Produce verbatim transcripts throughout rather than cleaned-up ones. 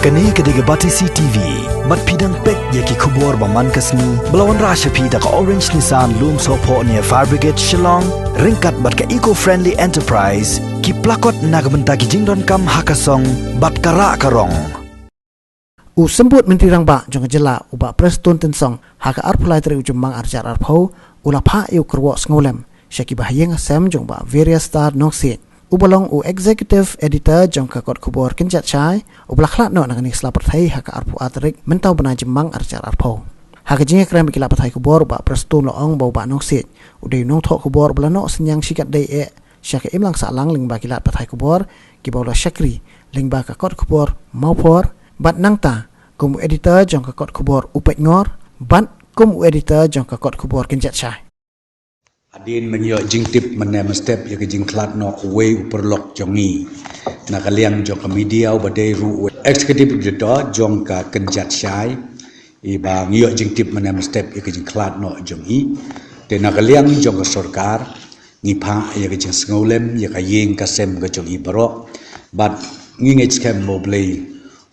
Kane ka dei ka Batesi T V. Bad phi dang peit ïa ki khubor ba man ka sngi ba la wanrah sha phi da ka Orange Nissan Lumsohphoh near Fire Brigade Shillong, ryngkat bad ka Eco Friendly Enterprise, ki plakot na ka bynta ki jingdonkam ha ka song bad ka rah ka rong. U Symbud Myntri Rangbah jong ka jylla, u Bah Prestone Tynsong, ha ka arphew lai tarik u Jymmang arhajar arphew, u la phah ïa u kyrwoh sngewlem sha ki bahaïing hasem jong u Bah Various Star Nongsiej, uba long u Executive Editor jong ka kot khubor Kynjat Shai, uba la khlad noh na kane ka sla pyrthei ha ka arphew ar tarik mynta u bnai Jymmang arhajar arphew. Ha ka jingïakren bad ki lad pathai khubor, u Bah Prestone la ong ba u Bah Nongsiej u dei u nongthoh khubor uba la noh synñiang shikatdei eh sha ka imlang sahlang lyngba ki lad pathai khubor kiba u la shakri lyngba ka kot khubor Mawphor, bad nangta kum u editor jong ka kot khubor U Peitngor, bad kum u editor jong ka kot khubor Kynjat Shai. Hadien ba ngi ïoh jingtip mynne mynstep ïa ka jingkhlad noh uwei u paralok jong ngi, na ka liang jong ka media uba dei ruh u executive editor jong ka Kynjat Shai, iba ngi ïoh jingtip mynne mynstep ïa ka jingkhlad noh jong i. Te na ka liang jong ka sorkar, ngi phah ïa ka jingsngewlem ïa ka ïing ka sem ka jong i baroh, bad ngi ngeit skhem ba U Blei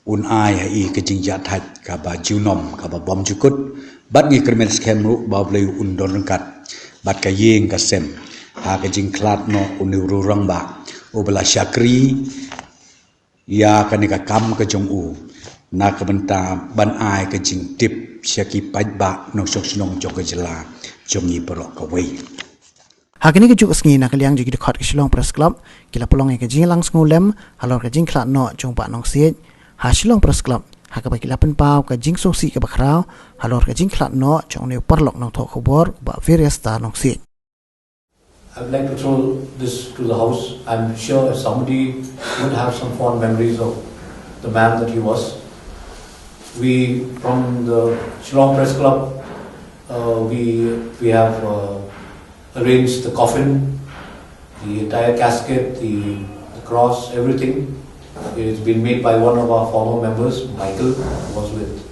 un ai ha i ka jingïathait kaba junom, kaba bymjukut, bad ngi kyrmen skhem ruh ba U Blei un don ryngkat bad ka ïing ka sem ha ka jingkhlad noh une u rangbah uba la shakri ïa kane ka kam ka jong u, na ka bynta ban ai ka jingtip sha ki paidbah nongshong shnong jong ka jylla jong ngi baroh kawei. Ha kane kajuh ka sngi, na ka liang jong ki dkhot ka Shillong Press Club, ki la pynlong ïa ka jingïalang sngewlem halor ka jingkhlad noh jong u Bah Nongsiej ha Shillong Press Club, ha kaba ki la pynpaw ka jingsngewsih kaba khraw halor ka jingkhlad noh jong une u paralok nongthoh khubor, u Bah Various Star Nongsiej. I would like to throw this to the House. I'm sure if somebody would have some fond memories of the man that he was, we, from the Shillong Press Club, uh, we, we have, uh, arranged the coffin, the entire casket, the, the cross, everything. It's been made by one of our former members, Michael, who was with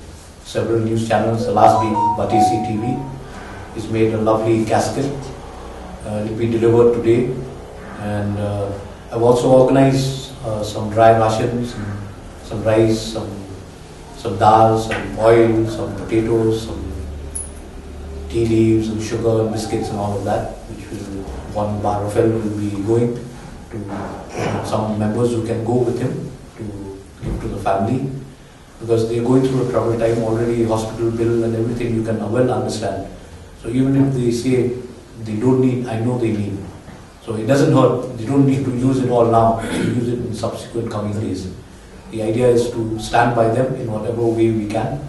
several news channels, the last being Batesi T V. He's made a lovely casket. Uh, it'll be delivered today. And, uh, I've also organized, uh, some dry rations, some, some rice, some, some dal, some oil, some potatoes, some tea leaves, some sugar and biscuits and all of that, which will, one Bah Raphael will be going to some members who can go with him to give to the family. Because they're going through a troubled time already, hospital bill and everything you can well understand. So even if they say they don't need, I know they need. So it doesn't hurt. They don't need to use it all now. They use it in subsequent coming days. The idea is to stand by them in whatever way we can,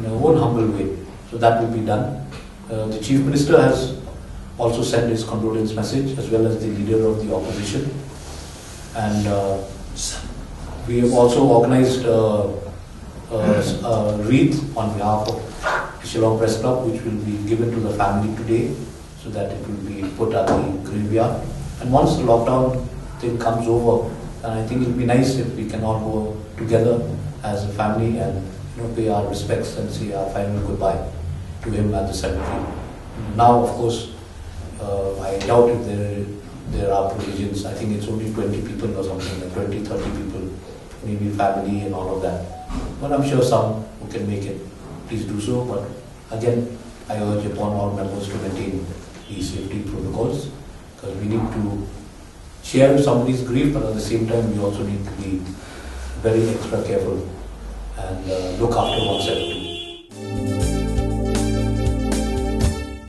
in our own humble way. So that will be done. Uh, the Chief Minister has also sent his condolence message, as well as the leader of the opposition. And, uh, we have also organized, uh, uh, s- uh, wreath on behalf of the Shillong Press Club, which will be given to the family today, so that it will be put at the graveyard. And once the lockdown thing comes over, then I think it'll be nice if we can all go together as a family and, you know, pay our respects and say our final goodbye to him at the cemetery. Now, of course, uh, I doubt if there, there are provisions. I think it's only twenty people or something, like twenty, thirty people, maybe family and all of that. But I'm sure some who can make it, please do so. But again, I urge upon all members to maintain the safety protocols, because we need to share somebody's grief, but at the same time, we also need to be very extra careful and, uh, look after oneself too.